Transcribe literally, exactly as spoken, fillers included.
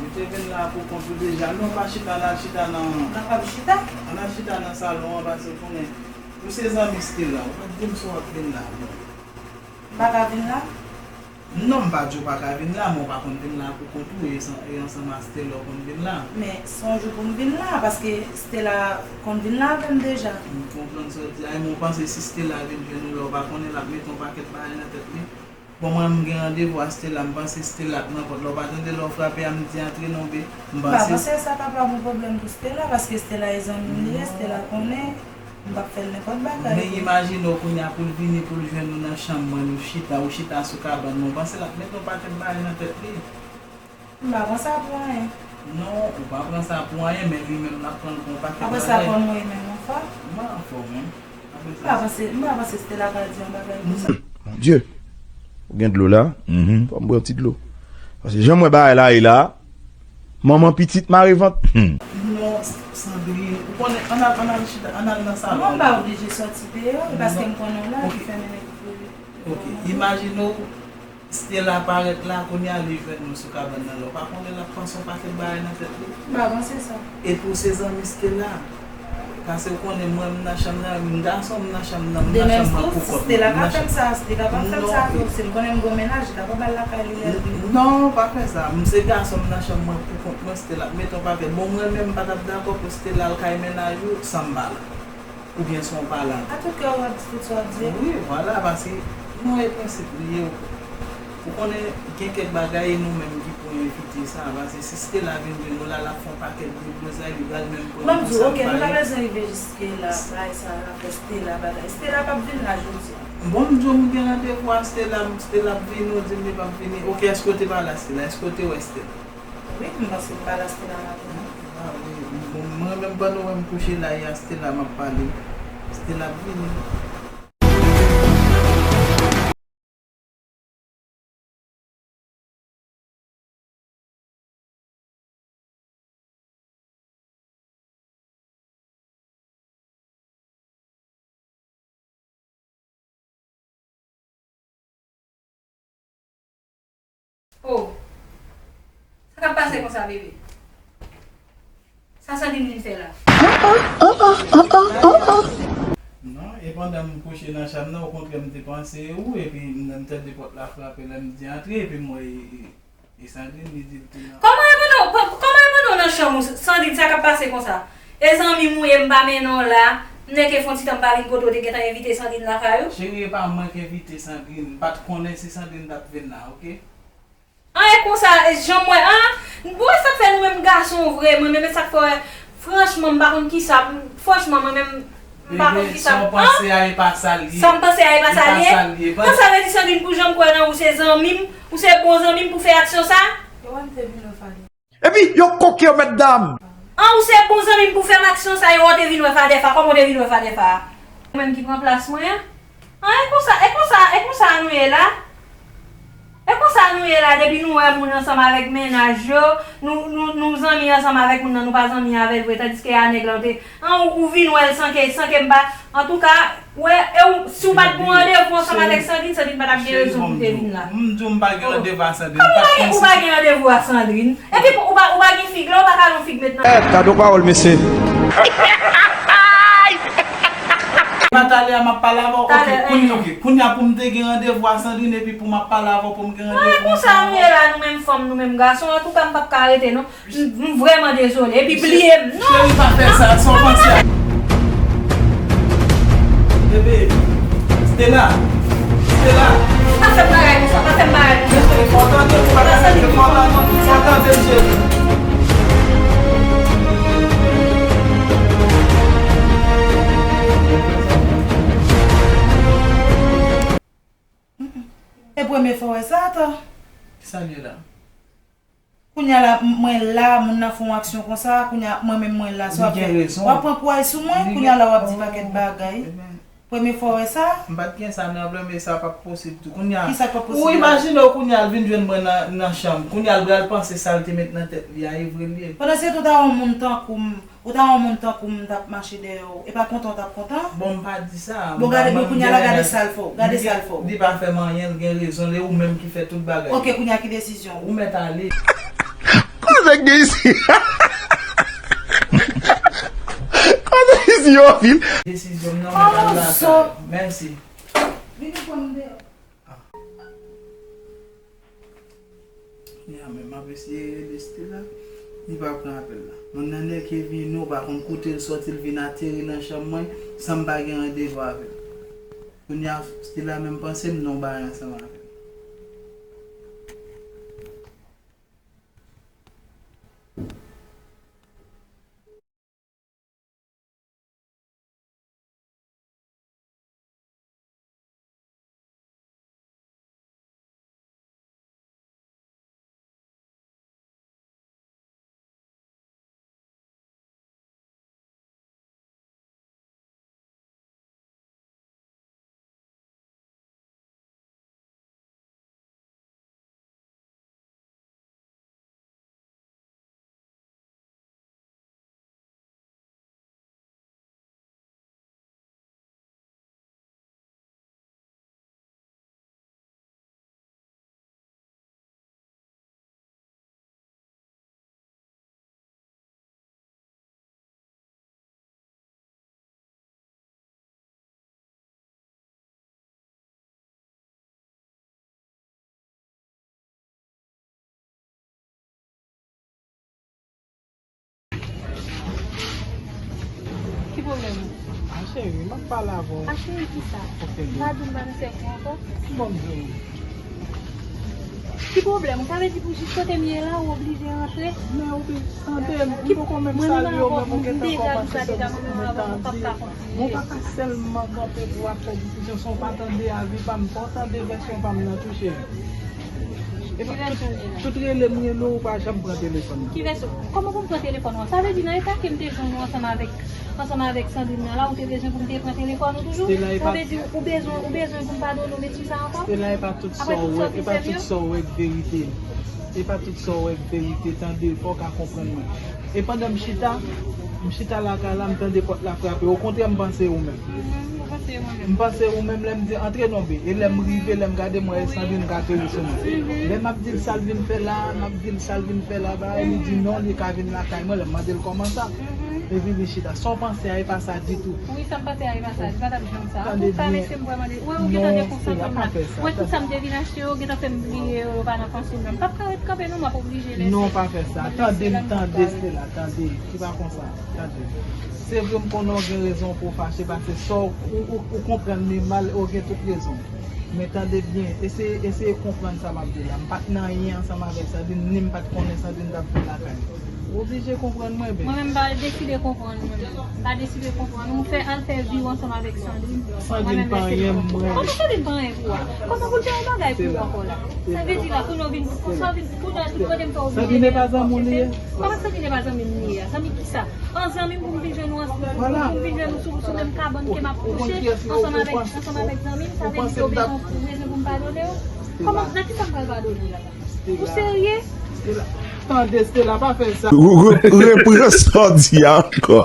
Ou te vin la pou kont ou deja. Non, pa chita, n al chita nan. N ap chita? Ann al chita nan salon an, paske w konnen, ou se zanmi Stella, ou pa t di m si w ap vin la, non. M pa ka vin la? Non, m pa di w pa ka vin la, men w pa konn vin la pou kont ou, e san-, e ansanm a Stella w konn vin la. Men se yon jou pou m vin la, paske Stella konn vin la avè m deja. M konprann sa w di a, men w panse si Stella vin jwenn ou la, w pa konnen l ap mete yon pakèt bagay nan tèt li? Bon, mwen, m gen randevou a Stella, m panse Stella ap nan pòt la. W pa tande lè w frape a, m di antre non, be. M pa panse sa ta pral yon pwoblèm pou Stella, paske Stella e zanmi m li ye, Stella konnen m p ap fè l nenpòt bagay. Men imajine w kounye a pou l vini, pou l jwenn ou nan chanm mwen, nou chita, ou chita sou kabann mwen, w panse l ap met yon pakèt bagay nan tèt li? M pa pran sa pou anyen. Non, ou pa pran sa pou anyen, men li menm l ap pran l pou yon pakèt bagay. Apre sa, kòman w ye menm, ou anfòm? Mwen anfòm, wi. Apre sa. M pa panse, m pa panse Stella pral di yon bagay konsa. Mon Dieu, ou gen dlo la? Fò m bwè yon ti dlo. Paske jan m wè bagay la ye la, manman pitit mare vant. Non, Sandrine, ou konnen, ann al, ann al chita, ann al nan salon. Non, m pa oblije sòti deyò, e paske m konnen w la ki fè m. Ok, imajine w, Stella parèt la, kounye a li jwenn nou sou kabann nan la. Ou pa konnen l ap panse yon pakèt bagay nan tèt li? M pa panse sa. Epi w se zanmi Stella. Paske w konnen mwen, m nan chanm nan, m gason, m nan chanm nan, m nan chanm mwen pou kont mwen. Stella ka fè m sa, li ka pa fè m sa tou. Si l konnen m gon mennaj, li ka pa ba l lakay li lè l vini. Non, pa fè sa. M se gason, m nan chanm mwen pou kont mwen, Stella ap mete yon pakèt. Bon, mwen menm, m pa t ap dakò pou Stella al kay mennaj ou san m pa la. Oubyen si w pa la. A tout kè w ap di tout sa w ap di. Wi, vwala, paske nou e prensip li ye. Ou konnen, gen kèk bagay e nou menm ki pou evite sa, paske si Stella vin jwenn nou la, l ap fè yon pakèt deblozay, li pral menm pran nou pou sa l pa ye. Ban m di w, ok, nou pa bezwen rive jiske la, bagay sa, afè Stella, bagay. Stella p ap vin la jodi a. Bon, m di w m gen randevou a Stella, Stella ap vini, ou di m li p ap vini. Ok, èske w te pale a Stella? Èske w te wè Stella? Wi, m panse m pale a Stella maten an. Ah, wi, bon, mwen menm pandan w wè m kouche la, e a Stella m ap pale. Stella ap vini. Oh. Sa k ap pase konsa, bebe? Sa Sandrine vin fè la? Non, e pandan m kouche nan chanm nan, okontrè, m te panse e ou, epi m, m tande pòt la frape, lè m di antre, epi m wè e, e, e Sandrine, li di l te nan. Kòman e pandan w, kò-, kòman e pandan w nan chanm ou, Sandrine, sa k ap pase konsa? E zanmi m ou ye, m pa mennen w la, m nèke fè yon ti tan m pa vin kote w, te gentan envite Sandrine lakay ou? Cheri, e pa mwen k envite Sandrine, m pa t konnen si Sandrine t ap vin la, oke? An, e konsa, e jan m wè, an, bon, e sa k fè nou menm gason vre, mwen menm, e sa k fè, franchman, m pa konn kisa, franchman, mwen menm, m pa konn kisa, an? Bebe, sa w panse a, e pa sa l ye. Sa m panse a, e pa sa l ye? E pa sa l ye. Bon, sa vle di, Sandrine, pou jan m kwè nan ou, se zanmi m, ou se bon zanmi m pou fè aksyon sa? Yo wè m te vin wè Fadè. Epi, yo koke yo, mètdam! An, ou se bon zanmi m pou fè m aksyon sa yo, ou te vin wè Fadè Fa, kòman ou te vin wè Fadè Fa a? Ou menm ki pran plas mwen an? An, e konsa, e konsa, e konsa nou ye la? E konsa nou ye la, depi nou wè moun ansanm avèk mennaj yo, nou, nou, nou zanmi ansanm avèk moun nan, nou pa zanmi avè l vre, tandiske a nèg la, ou te, an, ou, ou vin wè l san ke, san ke m pa, antouka, wè, e ou, si w pa t gon randevou ansanm avèk Sandrine, Sandrine pa t ap gen rezon pou te vin la. M di w m pa gen randevou a Sandrine, m pa t konn si. Kòman ou pa gen randevou a Sandrine? Epi ou pa, ou pa gen fig la, ou pa ka al yon fig met nan. Eh, gade yon pawòl, mesye. Pa talè a m ap pale avè w. Ok, kounye, ok. Kounye a pou m te gen randevou a Sandrine, epi pou m ap pale avè w, pou m gen randevou. An, e konsa nou ye la, nou menm fanm, nou menm gason. Antouka, m p ap ka rete, non. M, m vrèman dezole. Epi bliye m. Non. Cheri, pa fè sa, sa w panse a. Bebe, Stella, Stella. Pa fè m bagay konsa, pa fè m bagay konsa. Mesye, fò w tande m, pa tande m, fò w tande m, fò w tande m, cheri. E premye fwa w wè sa, atò? Kisa l ye la? Kounye a la, m-, mwen la, moun nan fè yon aksyon konsa, kounye a, mwen menm mwen la, sa w ap fè? W ap pran kouraj sou mwen, kounye a la w ap di pakèt bagay. Premye fwa w wè sa? M pa t gen sa nan plan m, e sa p ap posib tou. Kounye a, ou imajine w kounye a l vin jwenn mwen nan, nan chanm. Kounye a l pral panse sa l te met nan tèt li a, e vre l ye. Pandan se tan, w ta wè yon moun tankou m, Ou ta wè yon moun tankou m t ap mache dèyè w, e pa kontan w t ap kontan? Bon, m pa di sa. Bon, gade, bon, kounye a la, gade sa l fè w, gade sa l fè w. Li pa fè m anyen, l gen rezon l, e ou menm ki fè tout bagay. Ok, kounye a ki desizyon w? Ou mèt ale. Nèg gen isi. Kote isi yo anpil. Desizyon m nan, mwen pral lakay. Mèsi. Vini pran m deyò. Ah. Ya, men m ap eseye rele Stella. Li pa pran apèl la. Moun nan nèke vini, ou pa konn kote l sòti, l vin ateri nan chanm mwen, san m pa gen randevou avè l. Kounye a, Stella menm panse m nan yon bagay ansanm avè l. Ki pwoblèm ou? A cheri, m ap pale avè w. A cheri, kisa? Ok, m pa di m pa nan sèvo ankò. Bon, m di w. Ki pwoblèm ou? Sa vle di pou jis kote m ye la, ou oblije rantre? Men ou bi-, tande m, m poko menm salye w, men m gentan kòmanse sou m tande. Mwen pa ka sèlman kanpe pou w ap fè diskisyon san w pa tande avi pa m, san w tande vèsyon pa m nan tou, cheri. Epa, tout, tout rele m, rele w, ou pa janm pran telefòn nan. Ki vèsyon? Kòman pou m pran telefòn ou an? Sa vle di nan eta ke m te jwenn ou ansanm avèk, ansanm avèk Sandrine nan la, ou te bezwen pou m te pran telefòn ou toujou? Sa vle di ou bezwen, ou bezwen pou m padone w, mesye sa ankò? Stella, epa tout sa w wè, epa tout sa w wè k verite. Epa tout sa w wè k verite, tande, fò w ka konprann mwen. E pandan m chita, m chita lakay la, m tande pòt la frape. Okontrè, m panse ou menm. Mhm, ou panse ou menm. M panse ou menm lè m di, "Antre non, be." E lè m rive, lè m gade, m wè e Sandrine k ateri sou mwen. Mhm. Lè m ap di l sa l vin fè la, m ap di l sa l vin fè la, ba, li di non, li ka vin lakay mwen, lè m mande l kòman sa. Mhm. Epi li chita. Sa w panse a, e pa sa ditou. Wi, sa m panse a, e pa sa. Li pa t ap janm sa. An tou ka, mesye, m vrèman de-, wè, ou gentan dekonsantre m la. Wè, tout sa m te vin achte yo, gentan fè m bliye yo, yo pa nan panse m nan. M p ap ka ret kanpe non, m ap oblije lese. Non, pa fè sa. Tande m, tande, Stella, tande. Se pa konsa. Tande. Se vre m konnen w gen rezon pou w fache, paske sa w, ou, ou, ou konprann li mal, ou gen tout rezon. Men tande byen, eseye, eseye konprann sa m ap di la. M pa t nan anyen ansanm avèk Sandrine, ni m pa t konnen Sandrine t ap vin lakay. Ou oblije konprann mwen, bebe. Mwen menm, m pa deside konprann mwen. M pa deside konprann. Ou fè, al fè vi w ansanm avèk Sandrine. Sandrine pa anyen mwen. Kòman Sandrine pa anyen pou ou a? Kòman pou l fè yon bagay pou ou ankò la? Sa vle di la, kounye a w vin, kounye a tout kote m fè w vin. Sandrine pa zanmi w li ye? Kòman Sandrine pa zanmi m li ye a? Zanmi kisa? An zanmi m pou m vin jwenn ou ansanm, pou m vin jwenn ou sou, sou menm kabann ke m ap kouche, ansanm avèk, ansanm avèk zanmi m, sa vle di ke w bezwen, ou bezwen pou m padone w? Kòman, nan kisa m pral padone w la? Ou serye? Stella. Tande, Stella, pa fè sa. Re-, repran sa w di a ankò.